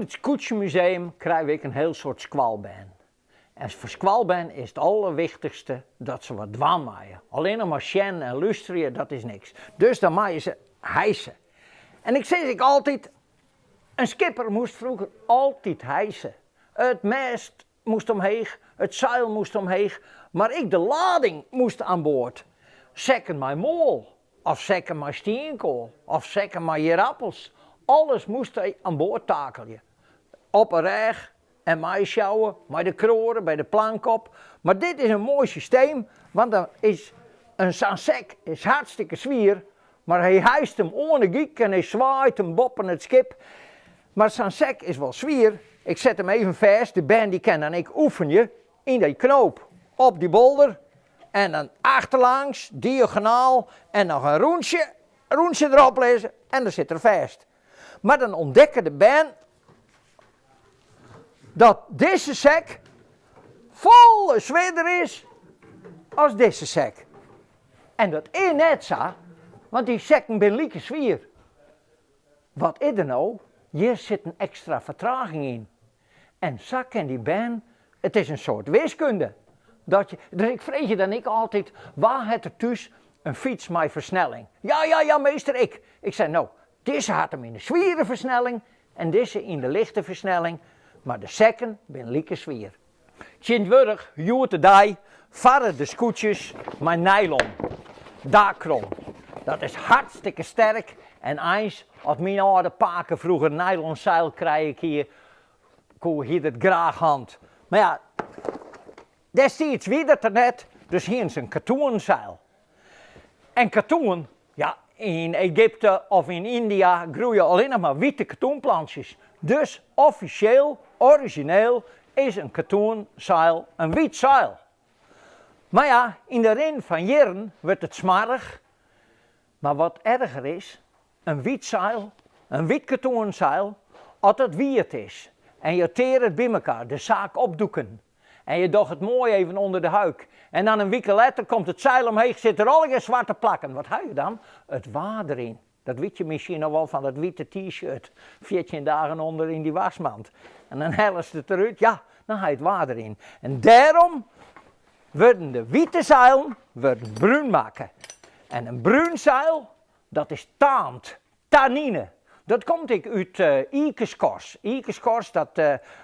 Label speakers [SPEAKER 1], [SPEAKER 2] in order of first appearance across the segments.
[SPEAKER 1] Yn it skûtsjemuseum krije we ek in hiel soad skoalbern. En foar skoalbern is it allerwichtichste dat se wat dwaan meie. Allinnich mar sjen en lústerje, dat is niks. Dus dan meie se hijse. En ik sis ek altyd, in skipper moast froeger altyd hijse. It mêst moast omheech, it seil moast omheech, mar ek de lading moast aan board. Sekken mei moal, of sekken mei stienkoal, of sekken mei ierappels, alles moast hy aan board takelje. Op 'e rêch en meisjouwe mei de kroaren by de plank op. Mar dit is in moai systeem, want dan is in sa'n sek is hartstikke swier, mar hy hijst him oan de gyk en hy swaait him boppen it skip. Mar sa'n sek is wol swier, ik set him even fêst, de bern dy kin dan ek oefenje yn dy knoop op dy bolder en dan achterlangs, diagonaal en noch in rûntsje, rûntsje derop lizze en dan sit er fêst. Mar dan ûntdekke de bern dat dizze sek folle swierder is as dizze sek. En dat is net sa, want dy sekken binne like swier. Wat is der no? Hjir sit in ekstra fertraging yn. En sa kin dy bern, it is in soart wiskunde. Dat je, dus ik freegje dan ek altyd, wa hat der thús in fyts mei fersnelling? Ja, ja, ja, meester, ik. Ik sei, no, dizze hat him yn de swiere fersnelling en dizze yn de lichte fersnelling, mar de sekken binne like swier. Tsjintwurdich, hjoed-de-dei, farre de skûtsjes mei nylon, dacron. Dat is hartstikke sterk en eins, as myn âlde pake froeger nylon seil krije kie, koe hie er it graach hân. Mar ja, destiids wie dat der net, dus hienen se in katoenen seil. En katoen, ja, yn Egypte of yn Yndia groeie allinnich mar wite katoenplantsjes. Dus offisjeel, orizjineel, is in katoenseil in wyt seil. Mar ja, yn de rin fan jierren wurdt it smoarch. Mar wat erger is, in wyt seil, in wyt katoenseil, as it wiet is en jo teare it by mekaar, de saak opdoeken, En je dogge it moai even ûnder de huik. En dan in wike letter komt it seil omheech, sit der allegear swarte plakken. Wat ha je dan? It waar deryn. Dat wit je miskien noch wol fan dat wite t-shirt, 14 dagen ûnder yn dy waskmand. En dan hellest it derút, ja, dan ha je it waar deryn. En dêrom wurden de wite seilen wurden brún makke. En in brún seil, dat is taand. Tannine, dat komt ek út ikeskors. Ikeskors dat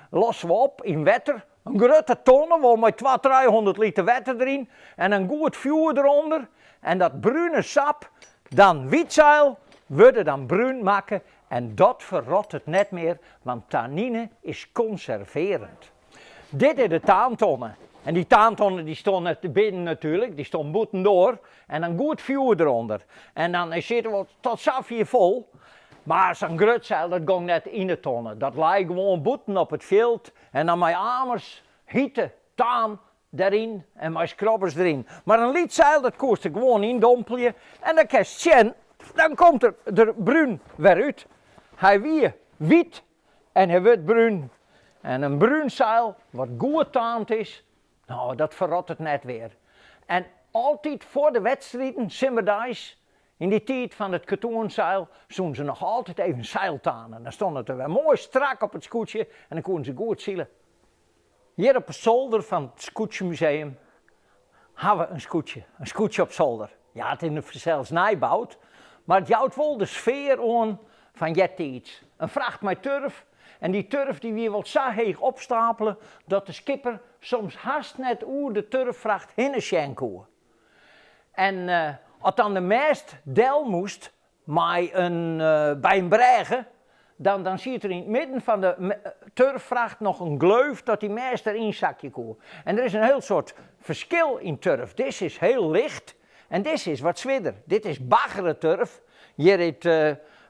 [SPEAKER 1] losse we op yn wetter, in grutte tonne wol mei twa 300 liter wetter deryn en in goed fjoer derûnder en dat brune sap, dan wyt seil, wurde dan brún makke en dat ferrottet net mear, want tannine is konservearend. Dit is de taantonne. En dy taantonne dy stond net binnen natuerlik, dy stond bûtendoar en dan goed fjoer derûnder. En dan sit it wol tot safier fol. Mar sa'n grut seil dat gong net yn de tonne. Dat lei gewoan bûten op it fjild en dan mei amers hite taan deryn en mei skrobbers deryn. Mar in lyts seil dat koest der gewoan yn dompelje en dan kinst sjen, dan komt er der brún wer út. Hy wie wyt En hy wurdt brún. En in brún seil wat goed taand is, no dat ferrottet net wer. En altyd foar de wedstriden, simmerdeis, yn dy tiid fan it katoenseil, soenen se noch altyd even seiltane. Dan stond it der wer moai strak op it skûtsje en dan koenen se goed sile. Hjir op 'e solder fan it skûtsjemuseum ha we in skûtsje, in skûtsje op solder. Ja, it is fansels nijboud, mar it jout wol de sfear oan fan eartiids. In fracht mei turf en dy turf dy wie wol sa heech opstapele dat de skipper soms hast net oer de turffracht hinne sjen koe. En as dan de mêst del moast mei in, by in brêge, dan, dan siet der yn it midden fan de turffracht noch in gleuf dat dy mêst deryn sakje koe. En der is in hiel soad ferskil yn turf. Dizze is hiel licht en dizze is wat swierder. Dit is baggere turf, hjir it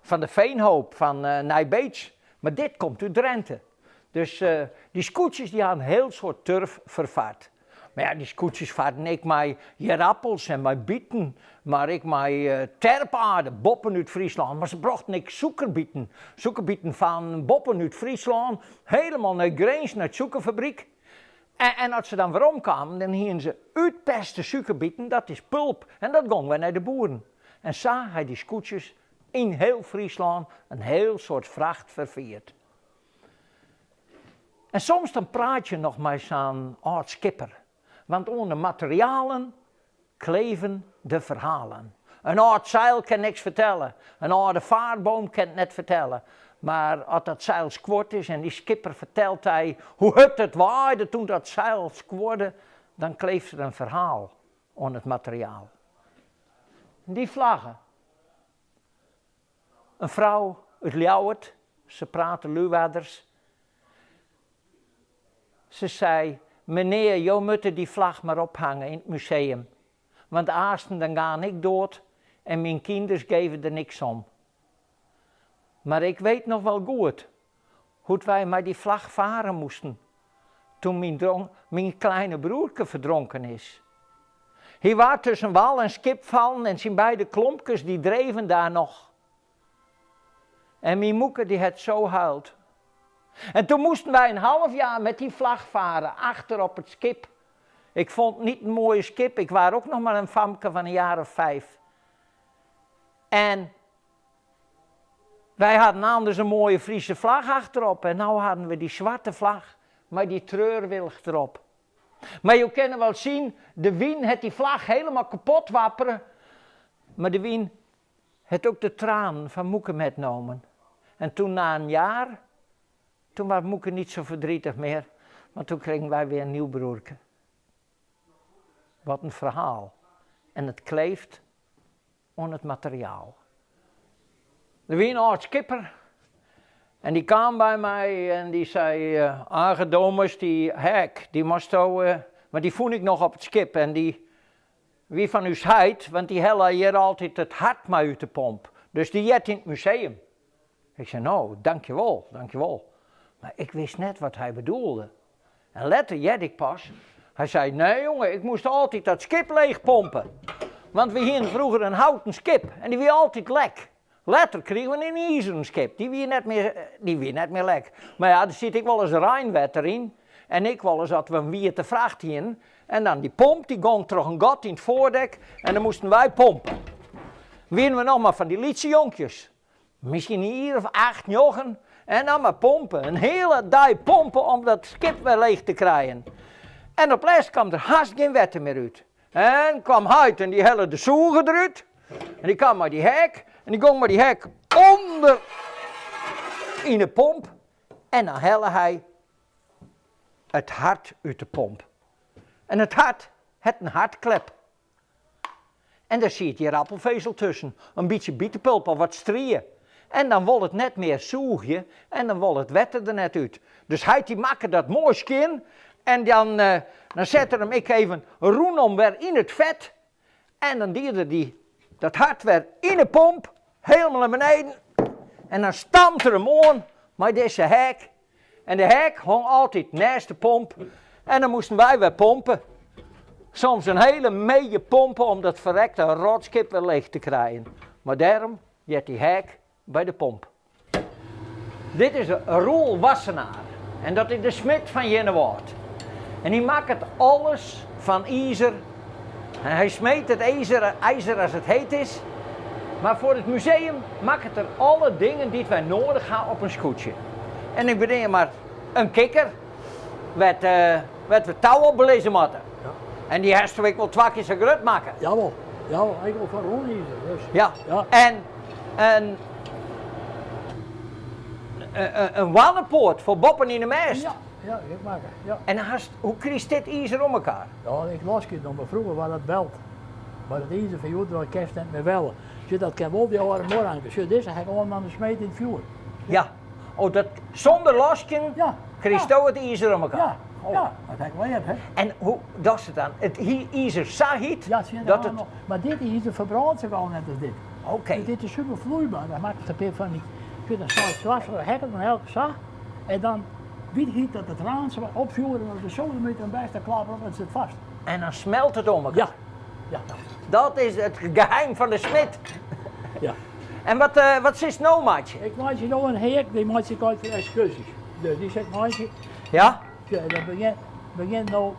[SPEAKER 1] fan de Veenhoop fan Nij Beets, mar dit komt út Drenthe. Dus dy skûtsjes dy ha in hiel soad turf ferfard. Mar ja, dy skûtsjes farden ek mei ierappels en mei biten, mar ek mei terpaarde boppen út Fryslân. Mar se brochten ek sûkerbiten, sûkerbiten fan boppen út Fryslân, helemaal nei Grins, nei it sûkerfabryk. En, en as se dan werom kamen, dan hienen se útperste sûkerbiten, dat is pulp, en dat gong wer nei de boeren. En sa ha dy skûtsjes yn hiel Fryslân in hiel soad fracht ferfierd. En soms dan praat je noch mei sa'n âld skipper, want oan de materialen kleven de ferhalen. In âld seil kin niks fertelle, in âlde faarboom kin it net fertelle, mar as dat seil skuord is en dy skipper fertelt dy hoe hurd it waaide toen dat seil skuorde, dan kleeft der in ferhaal oan it materiaal. Dy flagge. In frou út Ljouwert, se prate Luwarders, se sei, Menear, jo mutte dy flach mar ophange yn it museum, want aansten dan gaan ik dood en myn kinders geve der niks om. Mar ik weet noch wel goed hoe't wy mei dy flach fare moasten toen myn kleine broerke ferdronken is. Hy waard tusken wal en skip fallen en syn beide klompkes dy dreven daar noch. En myn moeke dy het zo huild. En toen moasten wy in half jaar met dy flach fare achter op it skip. Ik fûn it niet in moaie skip, ik waar ook noch mar in famke fan in jaar of vijf. En Wy hadden anders in moaie Friese flach achterop en no hadden we dy swarte flach mei dy treurwilch derop. Mar jo kinne wel sien, de wyn het dy flach helemaal kapot wappere, mar de wyn het ook de tranen fan moeke metnomen. En toen na in jaar, toen waar moeke niet zo verdrietig meer, want toen kregen wy weer in nieuw broerke. Wat in ferhaal. En it kleeft oan it materiaal. Der wie in âld skipper en dy kaam by my en dy sei, Age Domus, dy hek, dy moatsto, want dy fûn ik noch op it skip en dy wie fan ús heit, want dy helle hjir altyd it hart mei út de pomp, dus dy heart yn it museum. Ik sei, no, dankjewol, dankjewol. Mar ik wist net wat hy bedoelde. En letter hearde ik pas, hy sei, nee jonge, ik moast altyd dat skip leech pompe. Want we hienen froeger in houten skip en dy wie altyd lek. Letter krigen we in izeren skip, dy wie net mear, dy wie net mear lek. Mar ja, der siet ek wolris reinwetter yn en ek wolris at we in wiete fracht hienen. En dan dy pomp, dy gong troch in gat yn it foardek en dan moasten wy pompe. Wienen we noch mar fan dy lytse jonkjes. Miskien in jier of acht, njoggen. En dan mar pompe. In hiele dei pompe om dat skip wer leech te krijen. En op lêst kaam der hast gjin wetter mear út. En kwam heit en dy helle de sûger derút. En dy kaam mei dy hek. En dy gong mei dy hek ûnder yn de pomp. En dan helle hy it hart út de pomp. En it hart hat in hartklep. En der siet ierappelfezel tusken, in bytsje bitepulp of wat strie. En dan wol it net mear sûgje en dan wol it wetter der net út. Dus heit dy makke dat moai skjin en dan, dan sette er him ek even rûnom wer yn it fet. En dan die er dy, dat hart wer yn 'e pomp, helemaal nei beneden. En dan stampte er him oan mei dizze hek. En de hek hong altyd nêst de pomp en dan moasten wy wer pompe. Soms in hele middei pompe om dat ferrekte rotskip wer leech te krijen. Mar dêrom heart dy hek by de pomp. Dit is Roel Wassenaar en dat is de smid fan Earnewâld. En hy makket alles fan izer. En hy smeet it izer, ijzer as it heet is. Mar foar it museum makket er alle dingen dy't wy noadich ha op in skûtsje. En ik beneam mar in kikker wêr't wêr't we tou op belizze moatte.
[SPEAKER 2] Ja.
[SPEAKER 1] En dy hast ek wol twa kear sa grut makke.
[SPEAKER 2] Jawol, jawol, ek wol fan rûn izer. Dus.
[SPEAKER 1] Ja.
[SPEAKER 2] Ja.
[SPEAKER 1] En in, in wannepoat foar boppen yn de mêst.
[SPEAKER 2] Ja, ja, ik makke. Ja.
[SPEAKER 1] En hast, hoe krijst dit izer om elkoar?
[SPEAKER 2] Ja, ik lask it noch, mar froeger waar dat weld. Mar it izer fan hjoed dei kinst net mear welle. Sjoch, dat kin wol dy âlde muorranke. Sjoch, dizze ha ik oan de smeed yn it fjoer.
[SPEAKER 1] Ja. Oh, dat sûnder laskjen
[SPEAKER 2] Ja.
[SPEAKER 1] krijst do it izer om elkoar.
[SPEAKER 2] Ja,
[SPEAKER 1] Oh.
[SPEAKER 2] ja, dat ha ik leard, hè.
[SPEAKER 1] En hoe dochst it dan? It izer sa hyt
[SPEAKER 2] Ja, tsjin de
[SPEAKER 1] dat it.
[SPEAKER 2] hân op. Mar dit izer ferbrânt sa gau net as dit.
[SPEAKER 1] Oké.
[SPEAKER 2] Dus dit is super vloeibaar. Dan makkest in pear fan dy, sjoch, dan snijst twa hekken fan elk sa. En dan wyt hyt dat it raant sa wat opfjoeret en as de sodemieter in bêste klap op en it sit fast.
[SPEAKER 1] En dan smelt it om elkoar.
[SPEAKER 2] Ja, ja.
[SPEAKER 1] Dat is it geheim fan de smid.
[SPEAKER 2] Ja.
[SPEAKER 1] En wat, wat silst no meitsje?
[SPEAKER 2] Ik meitsje no in heak, dy meitsje ik altyd foar ekskurzjes. Dus dy sil ik meitsje.
[SPEAKER 1] Ja?
[SPEAKER 2] Sjoch, dan begjin, begjin no.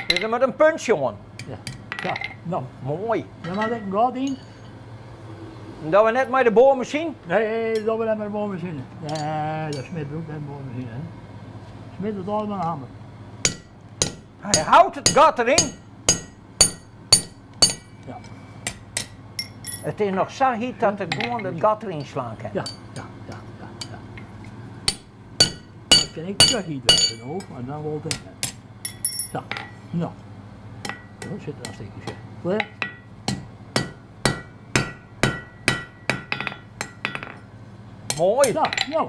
[SPEAKER 1] Dus der moat in puntsje oan.
[SPEAKER 2] Ja. Ja, no.
[SPEAKER 1] Moai.
[SPEAKER 2] Dan moat ek in gat yn.
[SPEAKER 1] En dogge we net mei de boarmasine?
[SPEAKER 2] Nee, dat dogge we net mei de boarmasine. Nee, de smid brûkt net in boarmasine. Hè. Smid docht alles mei in hammer.
[SPEAKER 1] Hy hout it gat deryn.
[SPEAKER 2] Ja.
[SPEAKER 1] It is noch sa hyt dat er gewoan it gat deryn slaan kin.
[SPEAKER 2] Ja, ja, ja, ja, ja. Dat kin ek te hyt wêze no, mar dan wol it ek net. Sa, no. No sit der in stikje. Klear?
[SPEAKER 1] Moai.
[SPEAKER 2] Sa, no.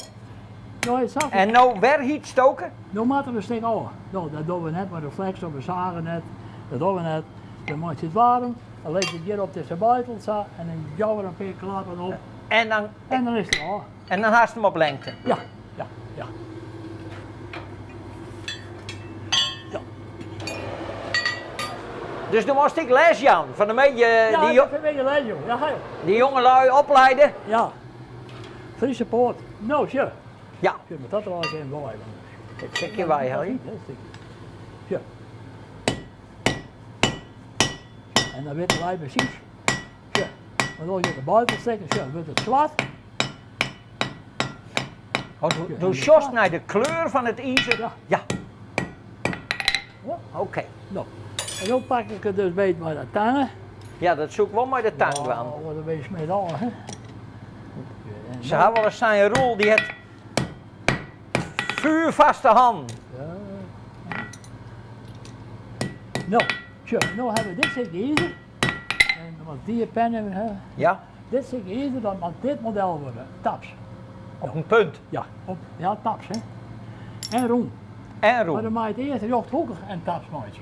[SPEAKER 2] No is sa.
[SPEAKER 1] En no wer hyt stoke?
[SPEAKER 2] No moat der in stik ôf. No, dat dogge we net mei de flex of we zagen net. Dat dogge we net. Dan meitsje it waarm, dan lis ik it hjir op dizze beitel sa en dan jouwe we er in pear klappen op.
[SPEAKER 1] En dan,
[SPEAKER 2] en dan is it ôf.
[SPEAKER 1] En dan hast him op lengte.
[SPEAKER 2] Ja, ja, ja. Ja.
[SPEAKER 1] Dus do moatst ek les jaan fan de media.
[SPEAKER 2] Ja,
[SPEAKER 1] die,
[SPEAKER 2] ik een beetje les jong. Ja, ga
[SPEAKER 1] Die jongelui opleiden.
[SPEAKER 2] Ja. Friese Poort. Nou, sjoch.
[SPEAKER 1] Ja.
[SPEAKER 2] Sjoch, maar dat er al even wei.
[SPEAKER 1] Dat stikje wei, helje.
[SPEAKER 2] Ja. En dan witten wy presys. Sjoch, want as je de beitel stekke, sjoch, wurdt it swart.
[SPEAKER 1] Oh, do sjochst nei de kleur fan it izer?
[SPEAKER 2] Ja.
[SPEAKER 1] Ja.
[SPEAKER 2] Ja.
[SPEAKER 1] Oké.
[SPEAKER 2] No, en dan pak ik it dus beet mei de tange.
[SPEAKER 1] Ja, dat soe ik wol mei de tang dwaan.
[SPEAKER 2] Oh, wat een beetje smeet al, hè.
[SPEAKER 1] Se ha wolris sein, Roel, dy hat vuurvaste hannen.
[SPEAKER 2] Ja. No, sjoch, no ha we dit stikje izer. En wat dy pennen we ha.
[SPEAKER 1] Ja.
[SPEAKER 2] Dit stikje izer, dat moat dit model wurde. Taps.
[SPEAKER 1] Op in punt.
[SPEAKER 2] Ja, op, ja, taps, hè. En rûn.
[SPEAKER 1] En rûn.
[SPEAKER 2] Mar dan mei it earst rjochthoekich en taps meitsje.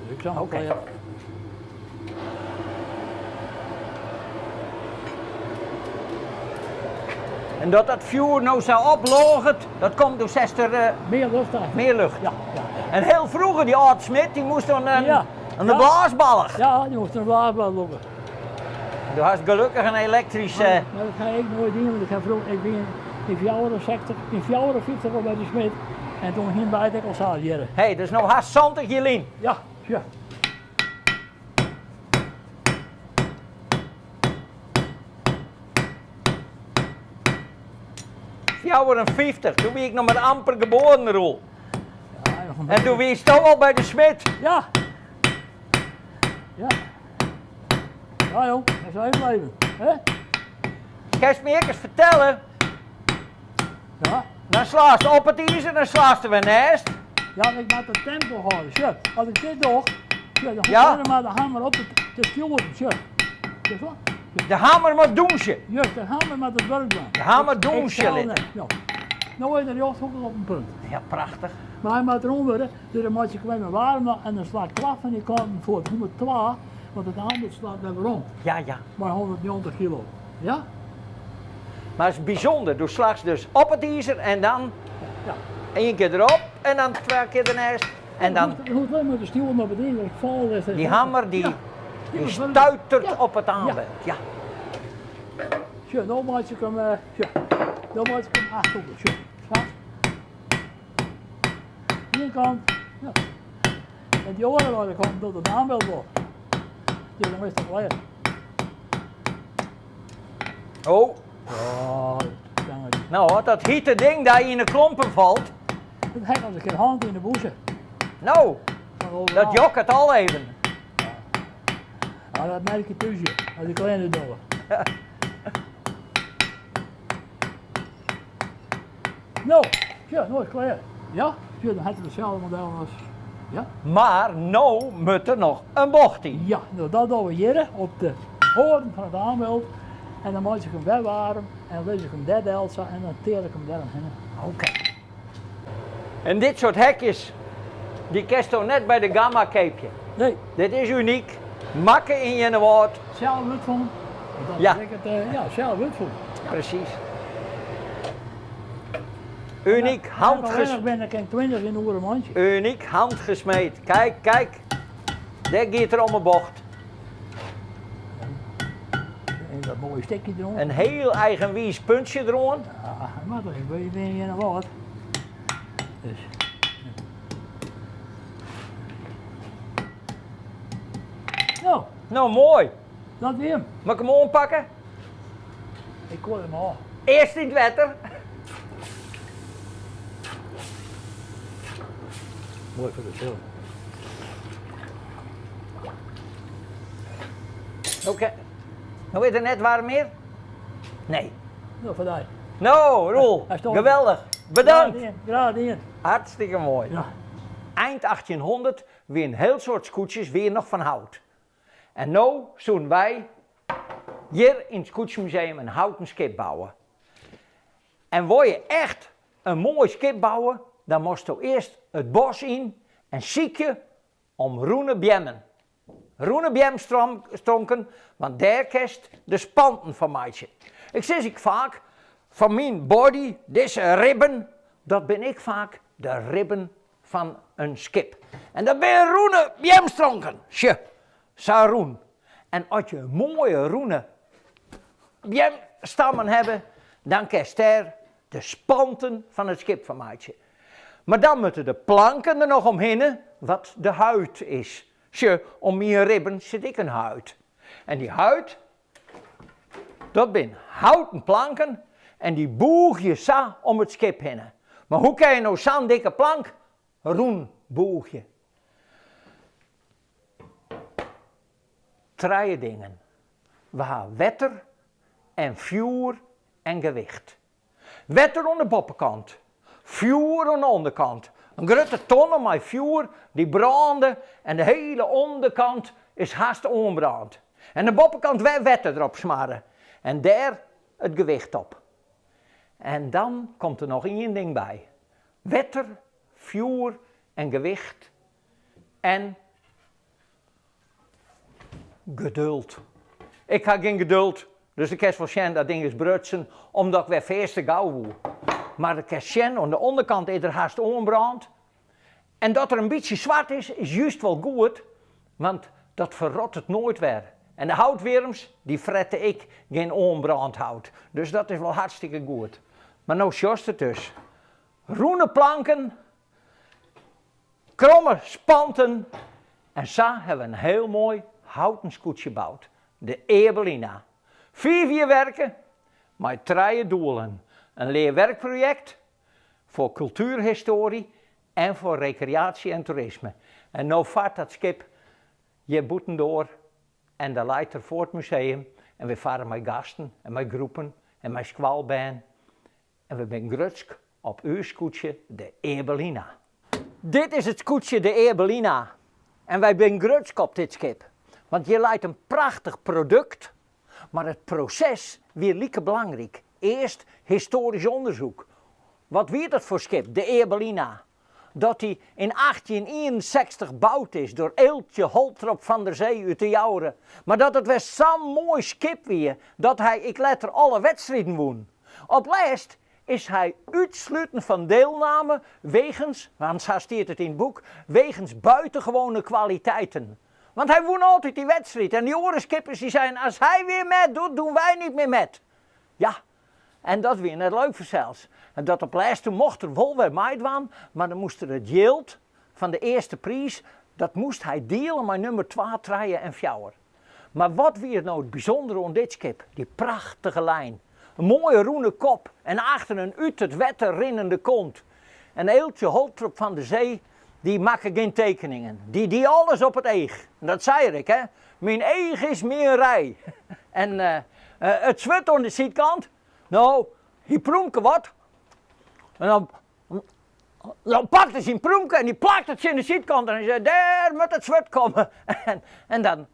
[SPEAKER 2] Dus ik zal
[SPEAKER 1] Oké. En dat dat fjoer no sa oplôget, dat komt doe sest der
[SPEAKER 2] Mear lucht achter.
[SPEAKER 1] Mear lucht.
[SPEAKER 2] Ja, ja, ja.
[SPEAKER 1] En hiel froeger, dy âld smid, dy moast dan in,
[SPEAKER 2] Ja.
[SPEAKER 1] in de
[SPEAKER 2] Ja.
[SPEAKER 1] blaasbalch.
[SPEAKER 2] Ja, dy moast in blaasbalch lûke.
[SPEAKER 1] Do hast gelokkich in elektryske.
[SPEAKER 2] Maar dat ha ik noait dien, want ik ha froeger, ik wie yn 64, yn 54 al by de smid en toen hiene wy it ek al sa hjirre.
[SPEAKER 1] Hé, dus no hast 70 jier lyn.
[SPEAKER 2] Ja, ja.
[SPEAKER 1] 54, doe wie ik noch mar amper geboaren, Roel.
[SPEAKER 2] Ja, joh.
[SPEAKER 1] En doe wiesto al by de smid.
[SPEAKER 2] Ja. Ja. Ja joh, dat is even leven. Hè?
[SPEAKER 1] Kinst my ek ris fertelle?
[SPEAKER 2] Ja.
[SPEAKER 1] Dan slaast op it izer, dan slaast der wer neist.
[SPEAKER 2] Ja, ik moat it tempo hâlde. Sjoch, as ik dit doch, sjoch, dan
[SPEAKER 1] Ja.
[SPEAKER 2] hoech ik mar de hammer op te stjoeren. Sjoch. Sjoch wat?
[SPEAKER 1] De hammer moat dûnsje.
[SPEAKER 2] Juist, de hammer moat it wurk dwaan.
[SPEAKER 1] De hammer
[SPEAKER 2] Ik- ik
[SPEAKER 1] dûnsje
[SPEAKER 2] stel
[SPEAKER 1] lit.
[SPEAKER 2] net. No. No is de rjochthoekich op in punt.
[SPEAKER 1] Ja, prachtich.
[SPEAKER 2] Mar hy moat rûn wurde, dus dan meitsje ik him even waarm noch en dan sla ik twa fan dy kanten fuort, 102, want it aanbeeld slacht wer werom
[SPEAKER 1] Ja, ja.
[SPEAKER 2] mei 190 kilo. Ja?
[SPEAKER 1] Mar it is bysûnder, do slachst dus op it izer en dan
[SPEAKER 2] Ja.
[SPEAKER 1] ien kear derop en dan twa kear derneist. En dan
[SPEAKER 2] Je hoecht allinne mar te stjoeren op it izer, ik fal is
[SPEAKER 1] dy hammer dy,
[SPEAKER 2] Ja.
[SPEAKER 1] dy stuitert
[SPEAKER 2] Ja.
[SPEAKER 1] op it aanbeeld. Ja.
[SPEAKER 2] Sjoch, no meitsje ik him, sjoch, no meitsje ik him achthoekich, sjoch. Sa. Ien kant, ja. En dy oare oare kant docht it aanbeeld wol. Dus dan is it klear.
[SPEAKER 1] Oh.
[SPEAKER 2] Oh, dat
[SPEAKER 1] No, as dat hite ding dêr yn 'e klompen falt.
[SPEAKER 2] Dat ha ik al in kear hân yn de bûse.
[SPEAKER 1] No, dat jokket al even.
[SPEAKER 2] Ja, dat merk je thús, as de klean út dogge. No, sjoch, no is it klear. Ja, sjoch, dan hat er itselde model as. Ja.
[SPEAKER 1] Mar no moat der noch in bocht yn.
[SPEAKER 2] Ja, no dat dogge we hjirre op de hoarn fan it aanbeeld. En dan meitsje ik him wer waarm en lis ik him dêr del sa en dan tear ik him dêromhinne.
[SPEAKER 1] Oké. En dit soart hekjes, dy kinsto net by de Gamma keapje.
[SPEAKER 2] Nee.
[SPEAKER 1] Dit is unyk, makke yn Earnewâld.
[SPEAKER 2] Sels útfûn. Dat
[SPEAKER 1] Ja.
[SPEAKER 2] is ek it, ja, sels útfûn.
[SPEAKER 1] Presys. Unyk handges...
[SPEAKER 2] Allinnich bin ik in 20 yn oere mantsje.
[SPEAKER 1] Unyk handgesmeed. Kijk, kijk. Dêr giet er om 'e bocht.
[SPEAKER 2] En dat moaie stikje deroan.
[SPEAKER 1] In hiel eigenwiis puntsje deroan.
[SPEAKER 2] Ja, mar dat is by Earnewâld. Dus.
[SPEAKER 1] No, moai.
[SPEAKER 2] Dat wie him.
[SPEAKER 1] Moat ik him oanpakke?
[SPEAKER 2] Ik goai him ôf.
[SPEAKER 1] Earst yn it wetter.
[SPEAKER 2] Moai foar de film.
[SPEAKER 1] Oké. No is er net waarm mear? Nee.
[SPEAKER 2] No, foar dy.
[SPEAKER 1] No, Roel, geweldich. Bedankt.
[SPEAKER 2] Graach dien.
[SPEAKER 1] Hartstikke moai.
[SPEAKER 2] Ja.
[SPEAKER 1] Ein 1800 wie in hiel soad skûtsjes wie noch fan hout. En no soenen wy hjir yn it skûtsjemuseum in houten skip bouwe. En wol je echt in moai skip bouwe, dan moatsto earst it bos yn en sykje om rûne beammen. Rûne beamstronken, want dêr kinst de spanten fan meitsje. Ik sis ek faak, fan myn body, dizze ribben, dat bin ek faak de ribben fan in skip. En dat binne rûne beamstronken. Sjoch, sa rûn. En as je in moaie rûne beamstammen hawwe, dan kinst dêr de spanten fan it skip fan meitsje. Mar dan moatte de planken der noch omhinne, wat de huid is. Sjoch, om myn ribben sit ek in huid. En dy huid, dat bin houten planken en dy bûgje sa om it skip hinne. Mar hoe kin je no sa'n dikke plank rûn bûgje? Trije dingen. We ha wetter en fjoer en gewicht. Wetter oan de boppekant, fjoer oan de ûnderkant. In grutte tonne mei fjoer dy brânde en de hiele ûnderkant is hast oanbrând. En de boppekant wer wetter derop smarre en dêr it gewicht op. En dan komt der noch ien ding by, wetter, fjoer en gewicht en geduld. Ik ha gjin geduld, dus do kinst wol sjen dat ding is brutsen omdat ik wer fierste gau woe. Mar do kinst sjen oan de ûnderkant is er hast oanbrând. En dat er in bytsje swart is, is just wol goed, want dat ferrottet noait wer. En de houtwjirms dy frette ek gjin oanbrând hout, dus dat is wol hartstikke goed. Mar no sjochst it dus. Rûne planken. Kromme spanten en sa hawwe we in hiel moai houten skûtsje boud, de Eabelina. Fiif jier werke mei trije doelen, in learwerkprojekt foar kultuerhistory en foar rekreaasje en toerisme. En no fart dat skip hjir bûtendoar en der leit er foar it museum en wy farre mei gasten en mei groepen en mei skoalbern En we binne grutsk op ús skûtsje de Eabelina. Dit is it skûtsje de Eabelina en wy binne grutsk op dit skip, want hjir leit in prachtich produkt, mar it proses wie like belangryk. Earst histoarysk ûndersyk. Wat wie dat foar skip, de Eabelina? Dat dy yn 1861 boud is troch Eeltje Holtrop van der Zee út De Joure, mar dat it wer sa'n moai skip wie dat hy ek letter alle wedstriden wûn. Op lêst is hy útsluten fan deelname wegens, want sa stiet it yn it boek, wegens buitengewone kwaliteiten. Want hy wûn altyd dy wedstriid en dy oare skippers dy seinen as hy weer met doet, doen wij niet meer met. Ja, En dat wie net leuk fansels. En dat op lêst toen mocht er wol wer meidwaan, mar dan moast er it jild fan de earste priis, dat moast hy diele mei nummer twa, trije en fjouwer. Mar wat wie no it bysûndere oan dit skip? Dy prachtige lijn. In moaie rûne kop en achter in út it wetter rinnende kont. En Eeltje Holtrop van der Zee, dy makke gjin tekeningen. Dy die alles op it each. En dat sei er ek, hè. Myn each is myn rij. En it swurd oan de sydkant, no, hy prûmke wat. En dan, dan pakte syn prûmke en dy plakte it tsjin de sydkant en hy sei, dêr moat it swurd komme. En, en dan,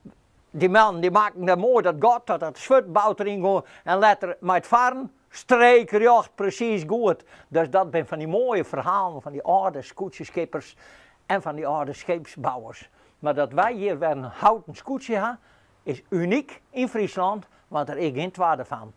[SPEAKER 1] dy mannen dy makken dêr moai dat gat, dat dat swurdbout deryn gong en letter mei it farren, streekrjocht, presys goed. Dus dat binne fan dy moaie ferhalen fan dy âlde skûtsjeskippers en fan dy âlde scheepsbouwers. Mar dat wy hjir wer in houten skûtsje ha, is unyk yn Fryslân, want der is gjin twadde fan.